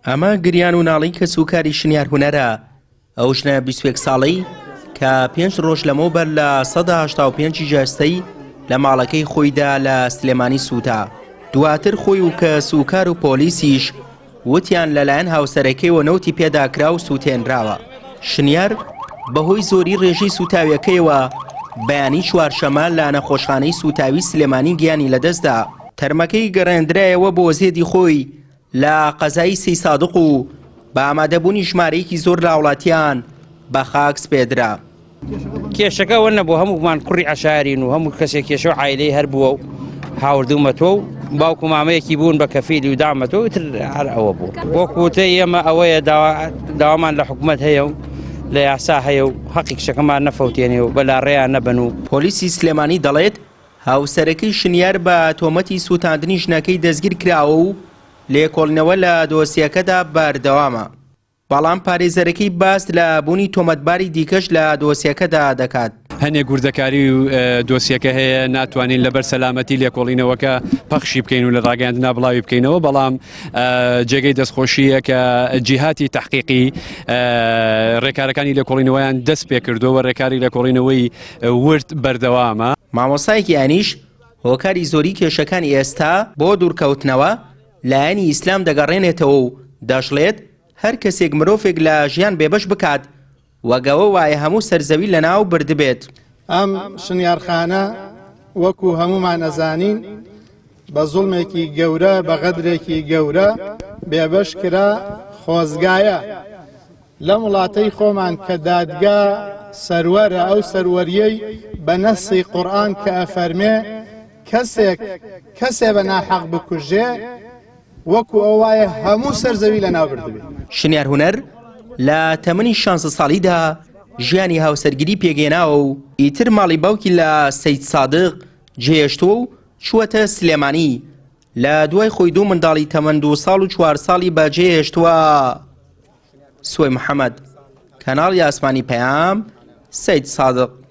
ئەمە گریان و ناڵەی کەسوکاری شنیار هونەرە، ئەو ژنە 21 ساڵەی کە پێنج ڕۆژ لەمەوبەر 85% ی جەستەی لە ماڵەکەی خۆیدا لە سلێمانی سووتا، دواتر خۆی و کەسوکار و پۆلیسیش وتیان لەلایەن هاوسەرەکەیەوە نەوتی پێداکرا و سووتێنراوە. شنیار بەهۆی زۆری ڕێژەی سووتاویەکەیەوە بەیانی چوارشەمە لە نەخۆشخانەی سووتاوی سلێمانی گیانی لەدەستدا، تەرمەکەی گەڕێندرایەوە بۆ زێدی خۆی لە قەزای سەیسادق و بە ئامادەبوونی ژمارەیەکی زۆر لە هاوڵاتیان بە خاک سپێدرا. کێشەکە ئەوە نەبوو هەموومان کوڕی عەشایەرین و هەموو کەسێک کێشە و عایلەی هەر بووە و هاوردومەتەوە و باوک و مامەیەکی بوون بە کەفیلی و دامەتەوە تر هەر ئەوە بوو بۆ کوتەی ئێمە ئەوەیە داوامان لە حکوومەت هەیە و لە یاسا هەیە و حەقی کچەکەمان نەفەوتێنێ و بەلاڕێیان نەبن و پۆلیسی سلێمانی دەڵێت، هاوسەرەکەی شنیار بە تۆمەتی سووتاندنی ژنەکەی دەستگیرکراوە و لێکۆڵینەوە لە دۆسیەکەدا بەردەوامە، بەڵام پارێزەرەکەی باس لە بوونی تۆمەتباری دیکەش لە دۆسیەکەدا دەکات. هەنێک وردەکاری و دۆسیەکە هەیە ناتوانین لەبەر سەلامەتی لێکۆڵینەوەکە پەخشی بکەین و لە ڕاگەیاندنا بڵاوی بکەینەوە، بەڵام جێگەی دەستخۆشییە کە جیهاتی تەحقیقی ڕێکارەکانی لێکۆڵینەوەیان دەست پێکردووە و ڕێکاری لێکۆڵینەوەی ورد بەردەوامە. مامۆستایەکی ئاینیش هۆکاری زۆری کێشەکانی ئێستا بۆ دوورکەوتنەوە لایەنی ئیسلام دەگەڕێنێتەوە و دەشڵێت، هەر کەسێک مرۆڤێک لە ژیان بێبەش بکات وەک ئەوە وایە هەموو سەرزەوی لەناو بردبێت. ئەم شنیارخانە وەکو هەموومان ئەزانین بە زوڵمێکی گەورە بە غەدرێکی گەورە بێبەش کرا خۆزگایە لەم وڵاتەی خۆمان کە دادگا سەروەرە ئەو سەروەریەی بە نەسی قورئان کە ئەفەرمێ کەسێک کەسێ بە ناحەق بکوژێ وەکو ئەو وایە هەموو سەر زەوی لەناو بردبێ. شنیار هونەر لە تەمەنی شانزە ساڵیدا ژیانی هاوسەرگیری پێکهێناوە و ئیتر ماڵی باوکی لە سەیدسادق جێهێشتووە و چووەتە سلێمانی، لە دوای خۆی دوو منداڵی تەمەن دوو ساڵ و چوار ساڵی بەجێهێشتووە. سوەی محەمەد، کەناڵی ئاسمانی پەیام، سەیدسادق.